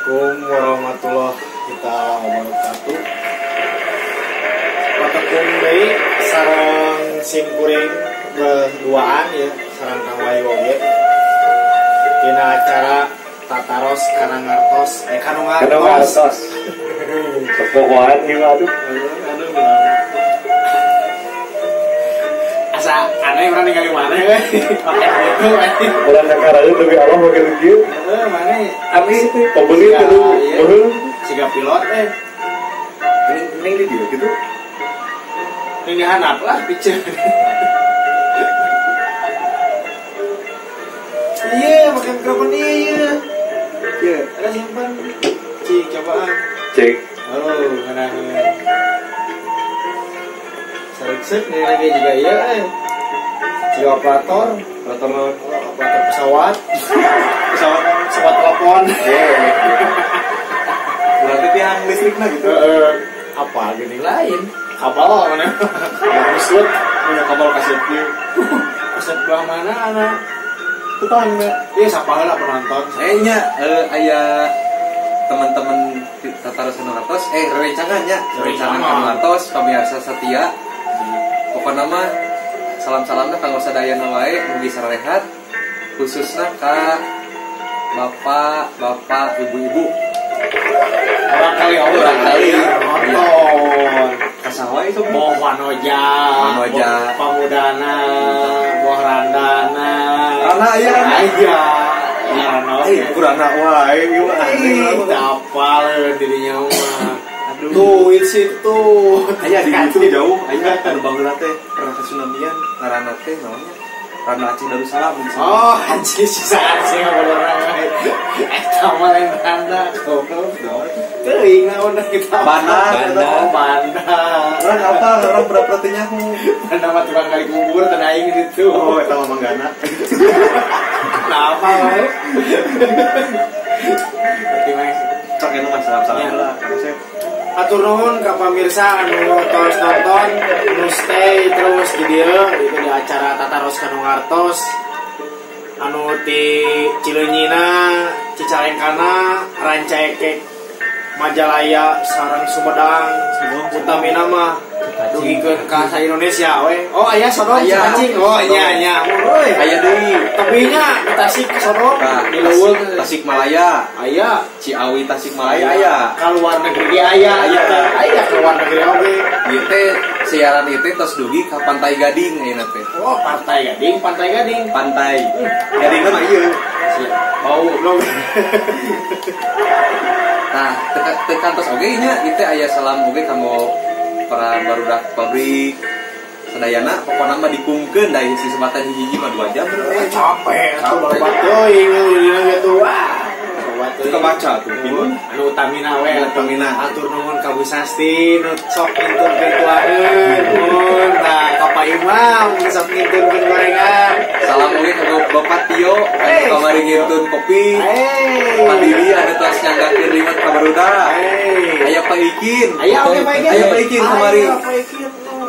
Assalamualaikum warahmatullahi wabarakatuh. Patekung deui sareng sim kuring berduaan ya, sareng Kang Wahyu oge. Dina acara Tataros Kanangartos, Kanungartos. Kepohoan ieu aduh. Aduh. Asa aneh urang ningali mana we. Pake gitu we. Urang kakaraeun lebih Allah make kieu. Heeh, mana aneh teh pembeli kudu heuh siga pilot teh. Ning di dieu kitu. Ning dihandap lah piceun. Iya, pakai mikrofon iya. Iya, ada simpan. Cik, cobaan. Cek. Oh, nganaheun. Serik-serik nih lagi juga iya eh. Cik operator, operator naon? Operator pesawat. Pesawat telepon. Berarti tiang listrikna gitu. Apa gini lain? Kabel mana? Busut, punya kabel kaset ieu. Kaset belah mana anak? Tetangga. Iya, sapa heula penonton. Nya aya teman-teman Tataros Kanungartos, rencangan nya, rencangan Kanungartos, pamirsa setia. Pokona mah salam-salamna kanggo sadayana wae mugi sarehat, khususna ka bapak-bapak, ibu-ibu. Orang kali orang kali nonton. Kasawa itu boh Wanoja, Wanoja, Pamudana, boh Randana. Rana aya Rana. Aya. Rana wae. Rana wae ieu mah aneh. Apal dirinya mah. Aduh. Tuh itu. Aya di itu jauh, aya anu baheula teh pernah kesunamian, ngaranna teh naonnya? Rana Aceh Darussalam. Oh, anjir sisa Aceh ngabalorang wae. Eta mah lain Rana, goblok. Teuing naon kita. Banda, banda. Orang apa? Orang pura-pura teh nyaho. Banda mah tukang kali kubur teh aing di situ. Oh, eta mah Manggana. Kenapa wae? Berarti mah cok anu mah salam-salam lah. Atur nuhun ka pamirsa anu terus nonton, nu stay terus di dieu itu di acara Tataros Kanungartos. Anu ti Cilenyina, Cicalengkana, Rancaekek, Majalaya, sareng Sumedang, utamina mah dugikeun ka sa Indonesia we. Oh aya Sodong Cicacing. Oh nya nya. Euy, aya deui. Tapi nya di Tasik Sodong, di leuweung Tasikmalaya. Aya Ciawi Tasikmalaya aya. Ka luar negeri aya. Aya aya ka luar negeri oge. Ieu teh siaran ieu teh tos dugi ka Pantai Gading ayeuna teh. Oh, Pantai Gading, Pantai Gading. Pantai. Gading mah ieu. Bau. Nah, teu kantos oge nya ieu teh aya salam oge kanggo para barudak pabrik sadayana pokona mah dikungkeun da si sebatan hiji mah 2 jam capek atuh loba teuing gitu wah loba teuing kebaca tuh anu utamina we utamina atur nuhun ka Bu Sasti nu sok ngintunkeun tuangeun nuhun tah ka Pak Imam nu sok ngintunkeun gorengan salam oge ka Bapak Tio anu kamari ngintun kopi Pak Dili anu tos nyanggakeun liwat ka barudak aya Pak Ikin aya oge Pak Ikin aya Pak Ikin kamari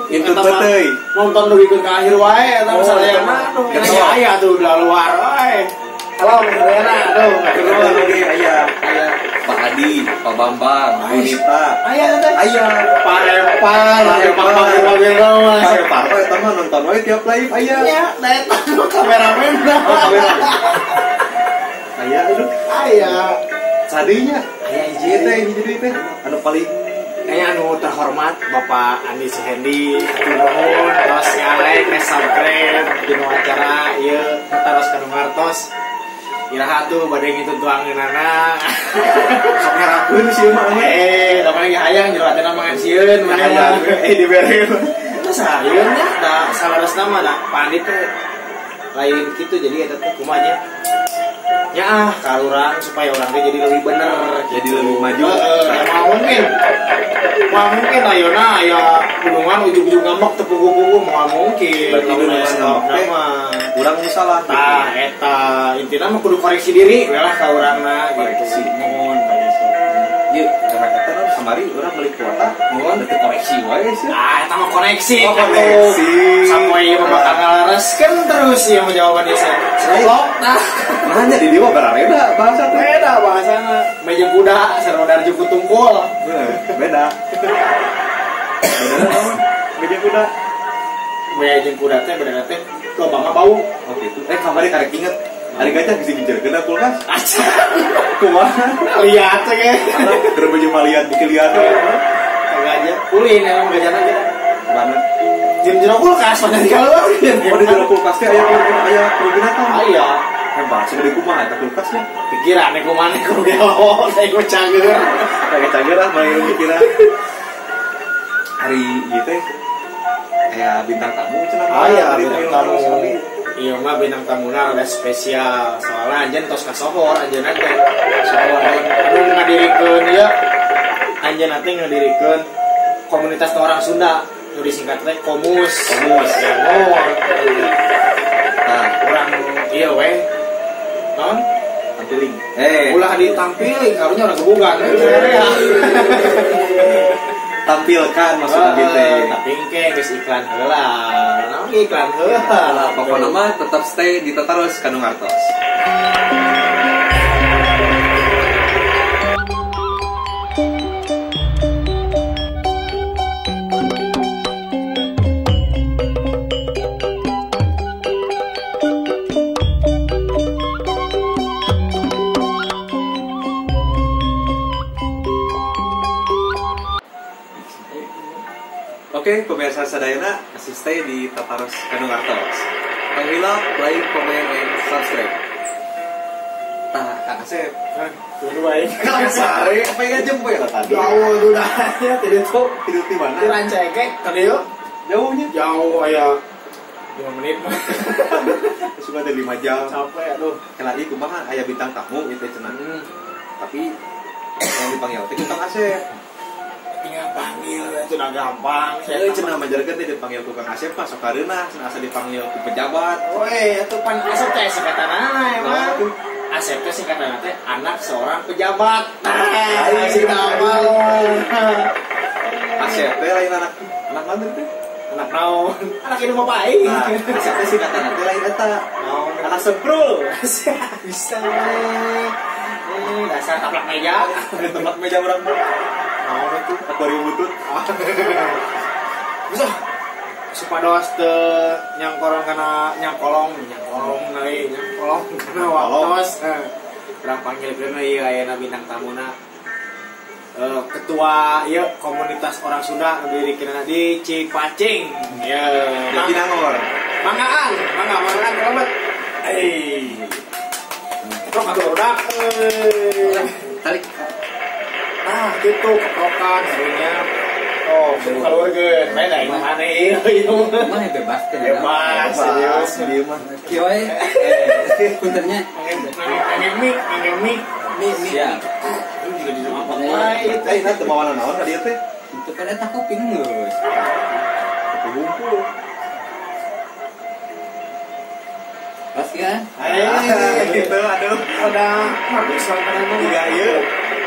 ngintun peuteuy nonton dugikeun ka akhir wae eta mah sadayana aya aya tuh udah luar wae. Halo, sadayana aduh nuhun oge aya aya Pak Adi, Pak Bambang, Bu Nita. Aya teh. Aya Pak Repal, Pak Bambang. Pak Repal eta mah nonton wae tiap live aya. Nya, da eta kameramen. Oh, kameramen. Aya aduh. Aya. Sadinya. Aya hiji teh, hiji deui teh anu paling aya anu terhormat Bapak Andi Suhendi, atur nuhun tos ngalek nge-subscribe dina acara ieu Tataros Kanungartos. Iraha tuh bade ngintun tuangeunana. Sok ngerakeun sieun mah. Tapi lagi hayang jero atena mangan sieun maneh mah. Dibere. Teu sarieun nya da salaresna mah da Pak Andi teh lain kitu jadi eta teh kumaha nya. Nya ah ka urang supaya urang teh jadi lebih bener, jadi lebih maju. Heeh, moal mungkin. Moal mungkin ayeuna aya gunungan ujug-ujug ngambek teu puguh-puguh moal mungkin. Berarti gunungan ngambek teh urang nu salah. Tah eta intina mah kudu koreksi diri we lah ka urangna koreksi. Nuhun koreksi. Ieu karena kata Kamari urang beli kuota, mohon teu koneksi wae sih. Ah, eta mah koneksi. Oh, koneksi. Sapoe ieu mah bakal ngalereskeun terus ieu mah jawaban ieu. Goblok tah. Nanya di dieu mah barareda bahasa teh. Beda bahasana. Meja kuda, serodar juku tungkul. Beda. Beda meja kuda. Meja kuda teh beda teh lobangna bau. Oh gitu. Kamari karek inget. Ari gajah geus dibijarkeun kulkas. Kumaha? Lihat teh ge. Keur baju maliat beuki liat. Gajah ulin emang gajahna ge. Mana? Di jero kulkas mana di keluar. Oh di jero kulkas teh aya binatang. Aya. Hebat segede kumaha eta kulkasnya? Pikiran kumaha ku gelo, saya ku cager. Kayak cager ah mah pikiran. Hari ieu teh aya bintang tamu cenah. Aya bintang tamu. Iya mah bintang tamuna rada spesial. Soalnya anjeun tos kasohor anjeunna teh. Sohor anu ngadirikeun ieu anjeunna teh ngadirikeun komunitas orang Sunda nu disingkat teh Komus. Komus. Oh. Nah, urang ieu we. Naon? Tampiling. Ulah ditampiling karunya urang gebugan. Tampilkan maksudna teh. Tapi engke geus iklan heula. Naon iklan heula. Pokokna mah tetap stay di Tataros Kanu Ngartos. Oke, pemirsa sadayana masih stay di Tataros Kanu Ngartos. Panggillah, like, comment, and subscribe. Tah, Kang Asep. Tunggu baik. Kang Sare, apa yang jempo ya tadi? Jauh udah ya, tidur kok. Tidur di mana? Di Rancengkek, tadi yuk. Jauhnya? Jauh ya. 5 menit. Sudah ada 5 jam. Capek aduh. Kelai kumaha aya bintang tamu gitu cenah. Tapi yang dipanggil teh Kang Asep. Tinggal panggil itu udah gampang. Saya cenah majarkeun teh dipanggil ku Kang Asep mah sok kareunah, cenah asa dipanggil ku pejabat. Weh, atuh pan Asep teh singkatanana emang. Asep teh singkatanana teh anak seorang pejabat. Nah, si gampang. Asep teh lain anak mana teh? Anak naon? Anak hidup bapak aing. Nah, Asep teh singkatanana teh lain eta. Naon? Anak semprul. Bisa. Dasar taplak meja. Taplak meja urang mah. Naon itu? Akuarium butut. Bisa. Supados teu nyangkorong kana nyangkolong deui, nyangkolong kana waktos. Urang panggilkeun ieu ayana bintang tamuna. Ketua ieu komunitas orang Sunda nu dirikeunna di Cipacing. Ye, Jatinangor. Manggaan, mangga manggaan kalebet. Keprok atuh udah. Tarik. Nah, gitu keprokan harunya. Oh, keluarga. Beda ini mana ieu? Mah bebas teh. Bebas, serius ieu mah. Kieu we. Puntennya angin mie. Siap. Ini juga di rumah wae. Nah teu mawa naon ka dieu teh? Itu kan eta kuping geus. Kopi bungkul. Pas ya? Gitu aduh. Udah bagus makanan tiga ieu.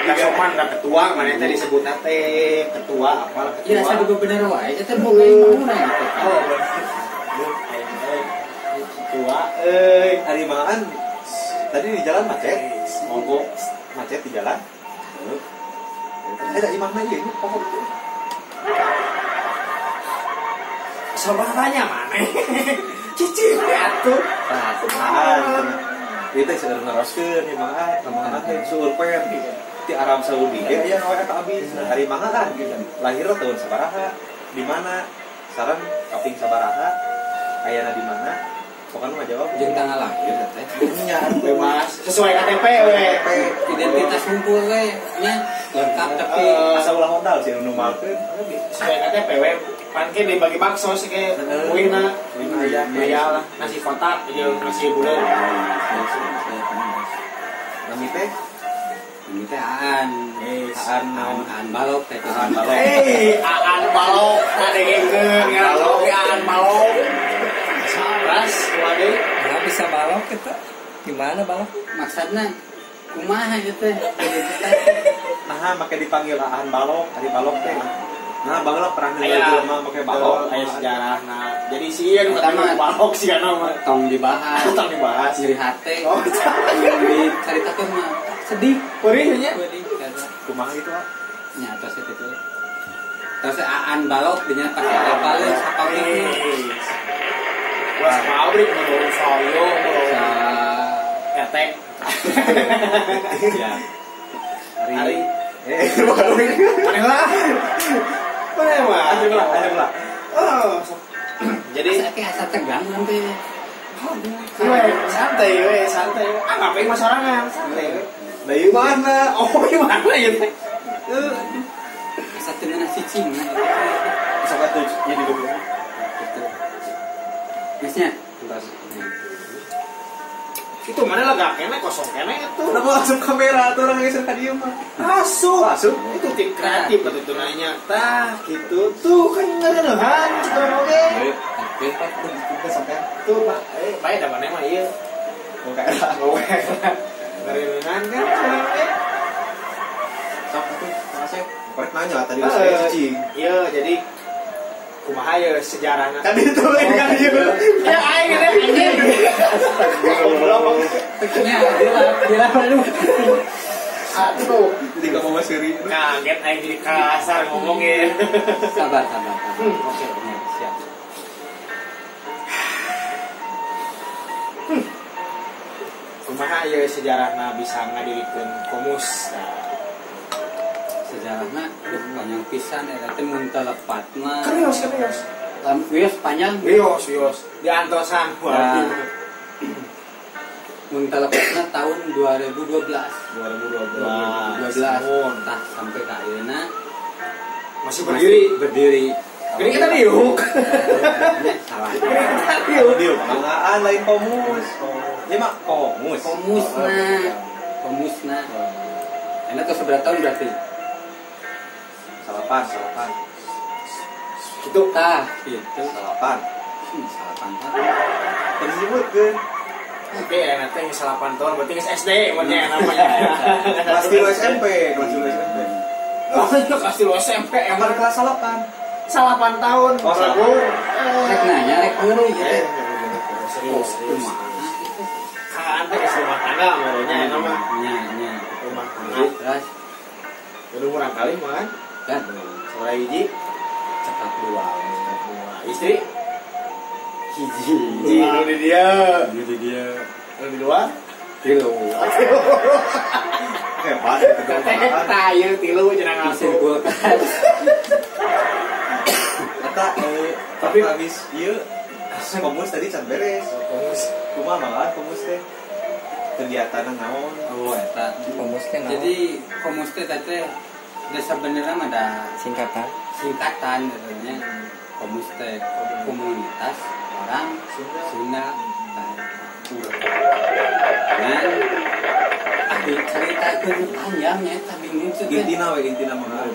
Soman da ketua mana teh disebutna teh ketua apalah ketua. Iya, asa bener wae eta boga imah urang gitu. Oh, bener. Ketua euy. Ari mangan tadi di jalan macet. Mogok macet di jalan. Heeh. Eta imahna ieu pokok. Sabar tanya maneh. Cicing atuh. Tah, kumaha. Ieu teh seueur neroskeun ieu mah, kumaha teh seueur pen di Arab Saudi ge aya ngawe ka abis. Ari mangga kan lahir tahun sabaraha, di mana? Sareng kaping sabaraha, ayana di mana? Pokoknya mah jawab jeung tanggal lahir teh. Nya bebas sesuai KTP we. Identitas ngumpul we nya lengkap tapi asa ulah modal sih nu normalkeun. Sesuai KTP we. Pan ke dibagi bakso sih ke kuihna. Aya lah nasi kotak jeung nasi buleut. Nami teh Ini teh Aan. Aan naon? Aan balok teh. Aan balok. Hei, Aan balok kadengkeun ngaran oge Aan balok. Saras kuade. Nah, bisa balok kita. Gimana balok? Maksudna Kumaha ieu teh? Nah, make dipanggil Aan Balok, ari Balok teh. Nah, baheula pernah jelema make balok, aya sejarahna. Jadi sieun pertama balok sih kana mah. Tong dibahas. Tong dibahas. Nyeri hate. Oh, dicaritakeun mah sedih. Perih nya. Perih. Kumaha gitu, Pak? Nya atos itu. Terus Aan Balok dinya pasti apaleun sapabrik. Wah, pabrik ngurus sayo, ngurus RT. Ya. Ari. Mana lah? Mana mah? Ada lah. Oh. Jadi asa tegang nanti. Santai we, santai. Ah, ngapain mah sorangan? Santai we. Lah ieu mana? Oh, ieu mana ieu teh? Asa teu ngeunah cicing. Sok atuh jadi goblok. Gitu. Geusnya. Entas. Itu mana lega kene kosong kene itu. Kenapa langsung kamera tuh orang geser ka dieu mah? Masuk. Masuk. Itu tip kreatif atuh tuh nanya. Tah gitu tuh kan ngeureuneuhan cek urang oge. Oke, Pak, tuh sampean. Tuh, Pak. Bae da maneh mah ieu. Oke, lah. Ngeureuneuhan kan urang oge. Sok atuh, makasih. Korek nanya tadi saya cicing. Iya, jadi kumaha ya sejarahna. Kan itu kan ieu. Ya aing teh anjing. Goblok. Nya, dia aduh. Aduh, jadi kamu mah seuri. Kaget aing jadi kasar ngomongnya. Sabar. Oke, siap. Kumaha ieu sejarahna bisa ngadirikeun Komus? Sejarahna panjang pisan eta teh mun teu lepat mah. Krios. Wios panjang. Wios. Diantosan. Nah, mun teu lepatna tahun 2012. 2012. Tah sampai ka ayeuna masih berdiri. Jadi kita diuk. Salah. Kita diuk. Mangaan lain Komus. Ieu mah Komus. Komusna. Enak tuh seberapa tahun berarti? Salapan. Gitu. Tah, gitu. Salapan. Salapan tahun. Terus disebutkeun. Oke, enak teh 8 tahun berarti geus SD mah namanya. Kelas 3 SMP, kelas 2 SMP. Oh, kelas 2 SMP emang kelas 8. 8 tahun. Oh, salah. Rek nanya rek heureuy ieu teh. Serius. Kaan teh geus rumah tangga merenya eta mah. Nya, nya. Rumah tangga. Terus udah murang kali mah kan? Dan saudara hiji cetak dua. Istri hiji. Hiji nu di dia. Nu di luar? Tilu. Hebat. Eta ieu tilu cenah ngaku. Kulkas. Eta tapi habis ieu Komus tadi can beres. Komus. Kumaha malah Komus teh? Kegiatanna naon? Oh, eta Komus teh naon? Jadi Komus teh teh sebenarnya mah ada singkatan katanya. Komus teh komunitas orang Sunda. Nah, tapi cerita itu panjangnya, tapi bingung sih. Intina we intina mah.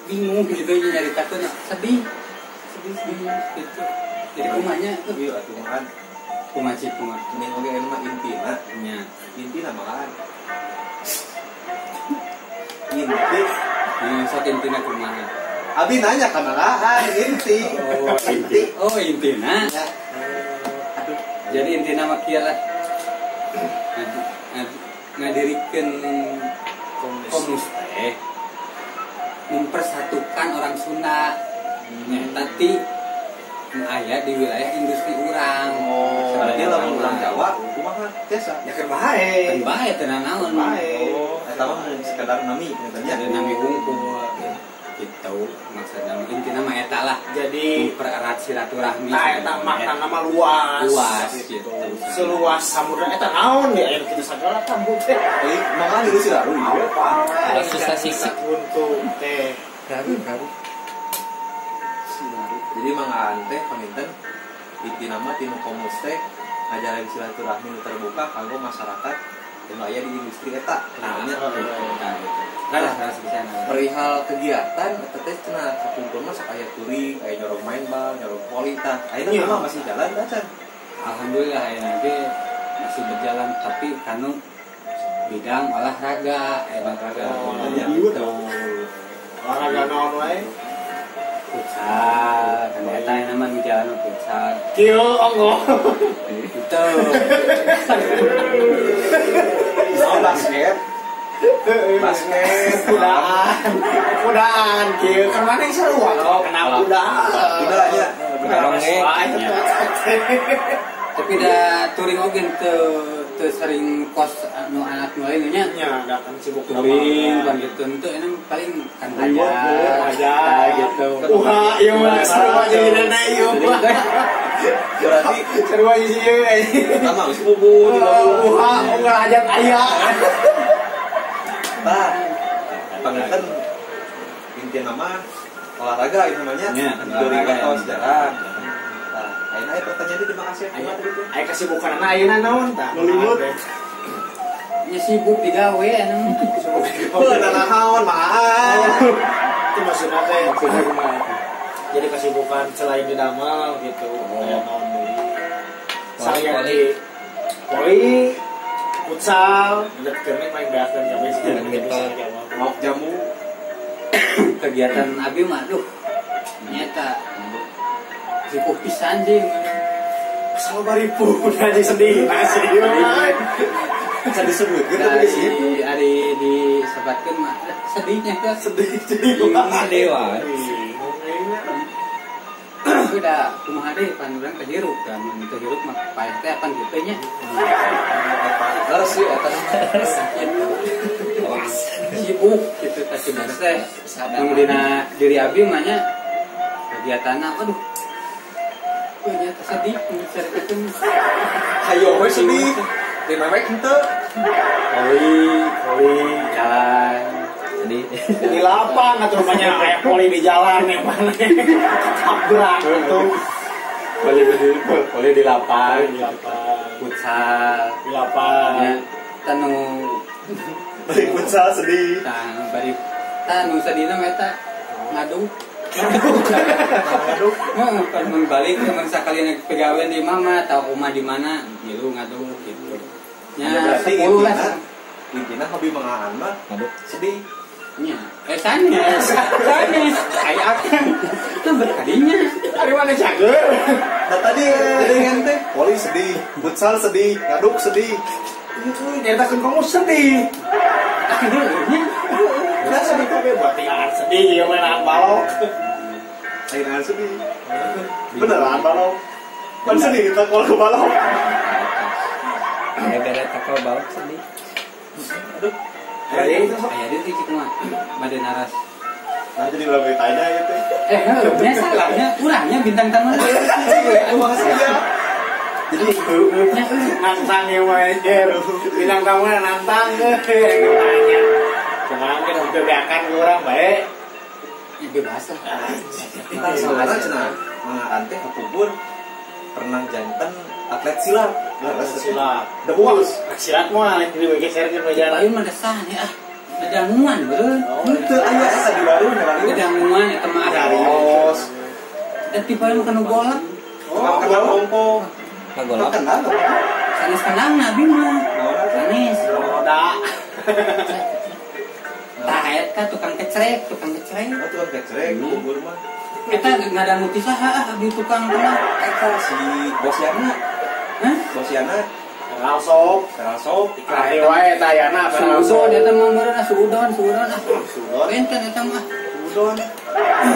Bingung gitu nyaritakeun sedih gitu. Jadi kumanya ieu atuh makan. Kumaha sih kumaha? Ini oge anu mah intina. Nya. Intina makan. Inti. Sok intina kumaha? Abi nanya ka manaan inti. Oh, inti. Oh, intina. Ya. Aduh. Jadi intina mah kieu lah. Ngadirikeun Komus teh mempersatukan orang Sunda. Nyata ti aya di wilayah industri urang. Oh, berarti lamun urang Jawa kumaha tiasa? Ya keun bae. Keun bae teu nanaon. Oh, eta mah sekadar nami katanya. Ada nami hungkul. Gitu maksudna intina mah eta lah. Jadi mempererat silaturahmi. Tah eta maknana mah luas. Luas gitu. Seluas samudra eta naon di aya kitu sagala tambuk teh. Eh, mangan dulu sih lalu. Apa? Susah sisik untuk teh. Raru. Jadi mangaan teh panginten intina mah tinu Komus teh ngajaran silaturahmi nu terbuka kanggo masyarakat nu aya di industri eta. Nah, nya gitu. Nah, perihal kegiatan eta teh cenah kapungkur mah sok aya touring, aya nyorong main bal, nyorong voli tah. Ayeuna mah masih jalan acan. Alhamdulillah ayeuna ge masih berjalan tapi kanu Bidang olahraga, olahraga. Gitu. Olahraga naon wae? Futsal, kan eta nama nu jalan futsal. Kieu onggo. Itu. Oh, basket. Basket, kudaan. Kudaan kieu kan mana yang seru oh, kenapa kudaan? Kuda nya. Tapi da touring oge teu sering kos anu anak nu lain nya. Nya, da kan sibuk touring kan gitu henteu ini paling kan aja gitu. Wah, ieu mah seru aja dina ieu mah. Berarti seru aja sih ieu. Pertama geus bubu di wah, unggal hajat aya. Tah, panginten intina mah olahraga itu namanya. Touring atau sejarah. Tah, ayeuna aya pertanyaan terima kasih kumaha tadi teh? Aya kesibukanna ayeuna naon tah? Ngelimut. Ya sibuk digawe anu. Heuh, nanaon mah. Itu maksudna teh kumaha? Jadi kesibukan selain di damel gitu, aya naon deui? Salian di voli, futsal, dekeun main beakeun kabeh sih. Maok jamu. Kegiatan abi mah aduh. Nyata sibuk pisan sih. Asal baripu aja sedih masih. Bisa disebut gitu tapi di situ. Ari disebatkeun mah sedihnya teh sedih. Sedih wae. Udah kumaha deui pan urang teh hirup kan mun teu hirup mah paeh teh apan kitu nya. Leres sih eta. Sibuk gitu teh sebenarnya teh. Mun dina diri abi mah nya kegiatanna aduh. Nya teh sedih dicaritakeun. Hayo we sedih. Di mewek henteu. Voli jalan. Sedih. Di lapang atuh rupanya aya voli di jalan yang mana. Tabrak tuh. Voli di lapang, di lapang. Futsal di lapang. Ya, tanu bari futsal sedih. Tah bari tanu sedihna mah eta ngaduk. Ngaduk. Heeh, pan mun balik mun sakalina pegawean di mama atau rumah di mana, ngilu ngaduk gitu. Nya berarti intina hobi mengahan mah ngaduk sedih. Nya, sanes. Sanes. Aya akang. Teu berkadinya. Ari mana cager? Nah tadi dengan teh voli sedih, futsal sedih, ngaduk sedih. Itu nyeritakeun kamu sedih. Nya. Nah, sedih kabeh buat tinggalan sedih ieu mah nahan balok. Lain sedih. Beneran balok. Pan sedih kita kalau ke balok. Gara-gara takol balok sedih. Aduh. Aya deui cik mah bade naras. Nah jadi lebih tanya ya teh. Nya salahnya urangnya bintang tamu. Jadi nantang ya wae. Bintang tamu nantang tanya. Kumaha ge teu beakan ku urang bae. Ya bebas lah. Kita soalnya cenah mangaan teh kapubur pernah janten atlet silat. Silat. Debus. Silat mah digeserkeun we jalan. Lain mah desah nya ah. Dedanguan beureun. Henteu aya eta di baru nya kali. Dedanguan eta mah harus. Dan tipe nu kana golek. Oh, kenal ongko. Kagolak. Kenal. Sanes kenal nabi mah. Sanes. Roda. Tah eta tukang kecrek, tukang kecrek. Oh, tukang kecrek kubur mah. Eta ngadangu ti saha abdi tukang mah. Eta si Bos Yana. Hah? Bos Yana. Langsung, langsung. Ikrate wae eta Yana. Suudon eta mah meureun suudon, suudon ah. Suudon. Benten eta mah. Suudon.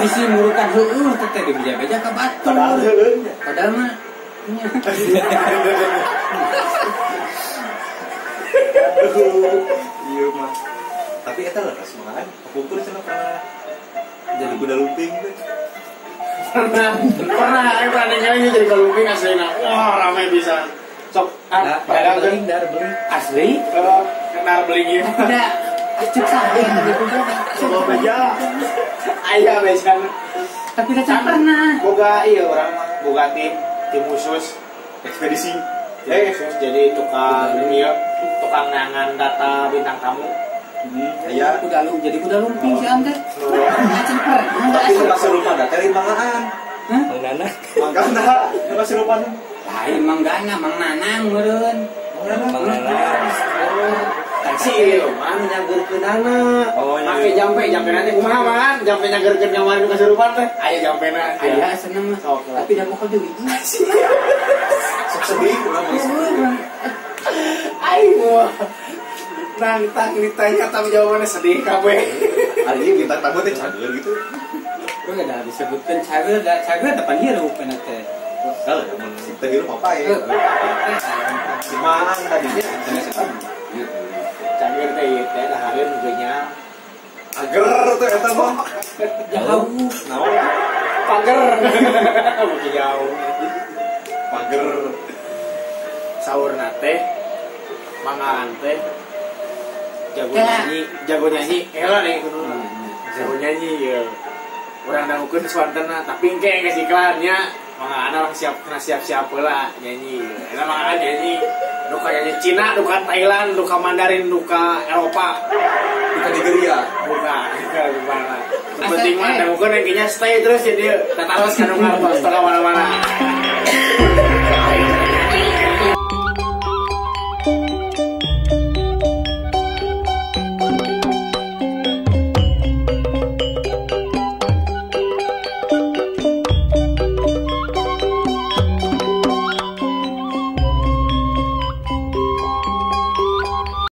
Bisi murukan heueuh teh teh dibeja-beja ka batur. Padahal heueuh nya. Padahal mah nya. Aduh, ieu mah. Tapi eta leres mah kan, kapungkur cenah pernah jadi kuda lumping teh. Pernah, pernah ningali jadi kuda lumping aslina. Wah, rame pisan. Sok, dar beli asli? Dar beli ieu. Da, acuk saha eta kuda. Coba beja. Aya bejana. Tapi da can pernah. Boga ieu urang mah, boga tim khusus ekspedisi. Khusus jadi tukang ieu, tukang nangan data bintang tamu. Iya, kuda lu jadi kuda lumping si Ante. Acan pernah. Tapi masih lupa data mangaan. Hah? Mang Nana. Manggana, masih lupa. Lain Mang Gana, Mang Nanang meureun. Mang Nanang. Mang Nanang. Si ieu mah nyageurkeunana. Oh, make jampe, jampena teh kumaha man? Jampe nyageurkeun kamari nu kasurupan teh. Aya jampena. Aya seneng mah. Tapi da mokal deui. Sok sedih urang mah. Aing mah nangtang ditanya tapi jawabannya sedih kabeh. Ari ieu bintang tamu teh cager gitu. Gua enggak disebutkan cager, da cager depan hirup teh. Kalau mun teu hirup apa ya? Si Mang tadinya cager teh ieu teh dahareun geunya. Ager teh eta mah. Jauh. Naon? Pager. Beuki jauh. Pager. Saurna teh mangaan teh jago nyanyi, ela deh kudu. Jago nyanyi ya. Urang dangukeun suantena tapi engke geus iklannya mangaan orang siap kena siap-siap heula nyanyi. Eta mangaan nyanyi. Duka nyanyi Cina, duka Thailand, duka Mandarin, duka Eropa, duka Nigeria, buka gimana. Penting mah dangukeun engke nya stay terus ya dia. Tataros kanu ngartos teu mana-mana.